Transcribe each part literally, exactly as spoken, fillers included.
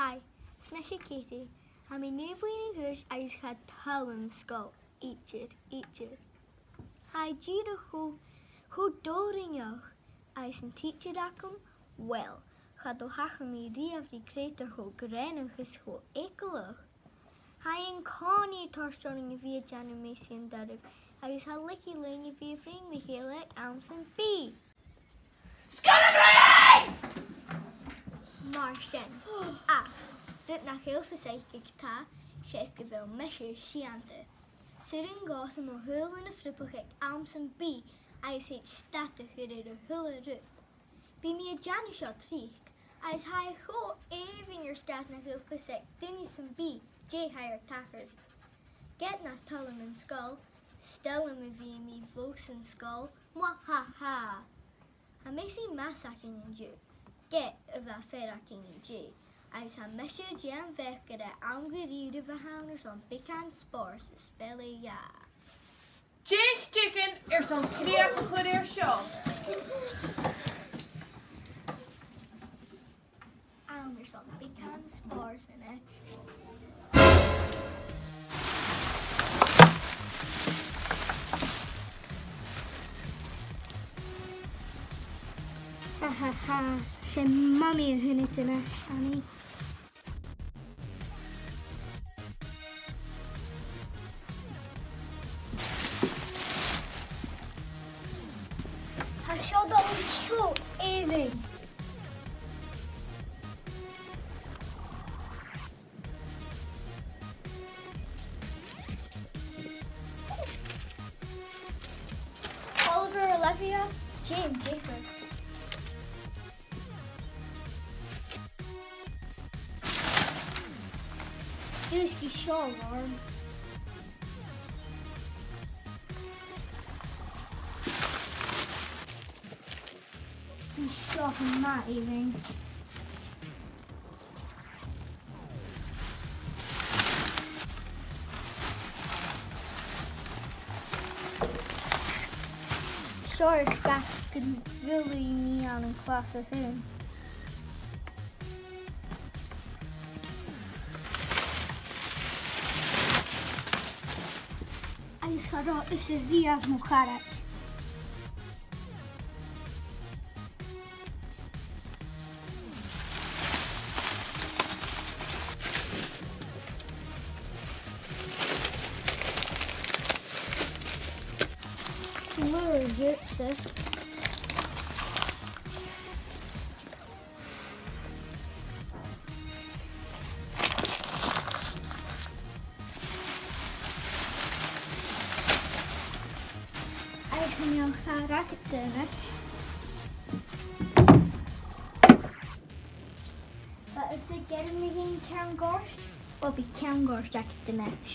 Hi, is mise Katie. Tha mi naoi bliadhna a dh'aois agus cha toil leam sgoil idir, idir. Tha e dìreach cho, cho doirbh, agus an tidsear agam, well, cha do thachair mi riamh ri creutair cho greannach is cho eagalach. Tha e an-còmhnaidh a' toirt oirnn a bhith a' dèanamh measaidh an doraidh, agus cha leig e leinn a bhith a' bruidhinn ri chèile aig àm sam bith. Sgoil a' Bhruidhinn! Mar sin, ach, rud nach eil fhios aig, aig Tadhg, 's e 's gu bheil mise seunta. 'S urrainn dhomhsa mo shùilean a phriobadh aig àm sam bith agus iad stad a chur air a h-uile rud. Bidh mi a' dèanamh seo tric, agus tha e cho èibhinn air sgàth 's nach eil fhios aig duine sam bith dè tha air tachairt. Ged nach toil leam an sgoil, 's toil leam a bhith nam bhòsan-sgoile, mwahaha! Tha measaidh math againn an-diugh, ged a bha fear againn an-dè, agus tha mise a' dèanamh a-mach gur e àm gu rìribh a th' ann airson beagan spòrs is fèill a dhà. Deich diogan airson crìoch a chur air seo. Àm airson beagan spòrs a-nis. Ha, ha, ha. 'S e Mamaidh a th' annad a-nis, Annie. Tha seo dol a chur air. Oliver, Olivia, James, Jacob. Dùisg seo, Lauren. Bidh seo math, Evan. Seo air sgàth 's gun do bhuail mi an clas a h-aon. Agus cha robh thusa riamh mo charaid. Lure gypsy. Agus chan eil ach racket a th' ann. Bha thusa ag iarraidh mi fhìn ceann goirt? Well, bidh ceann goirt agad a-nis.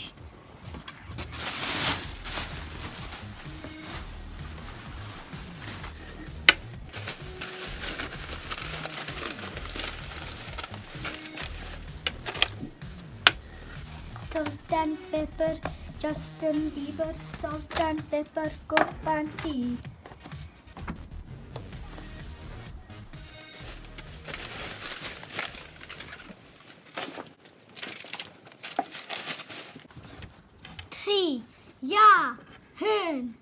Salt and pepper, Justin Bieber, salt and pepper, go panty. Trì, dhà, aon.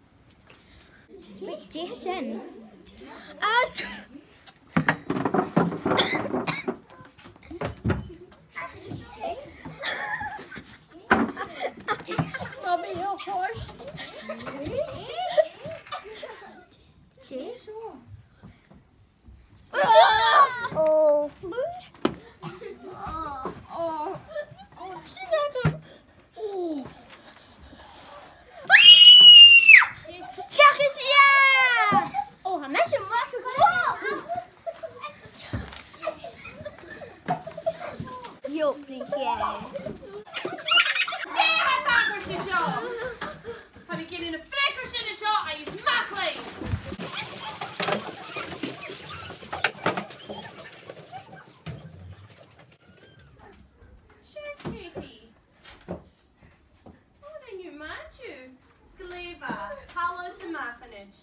Wait, dè tha sin? Ah! Mamaidh, a thoirt. Dè? Ò, flùr? Ò, ò, sin agam. Ò. Seachas, yeah! Ò, tha mise math gu leòr. Yo, please, yeah. Dè tha a' tachairt an seo? Tha mi a' gabhail na freagairtean an seo agus math leibh! Sure, Katie. Ò, rinn thu math, thu. Glè mhath. Thalla thusa a-mach a-nis.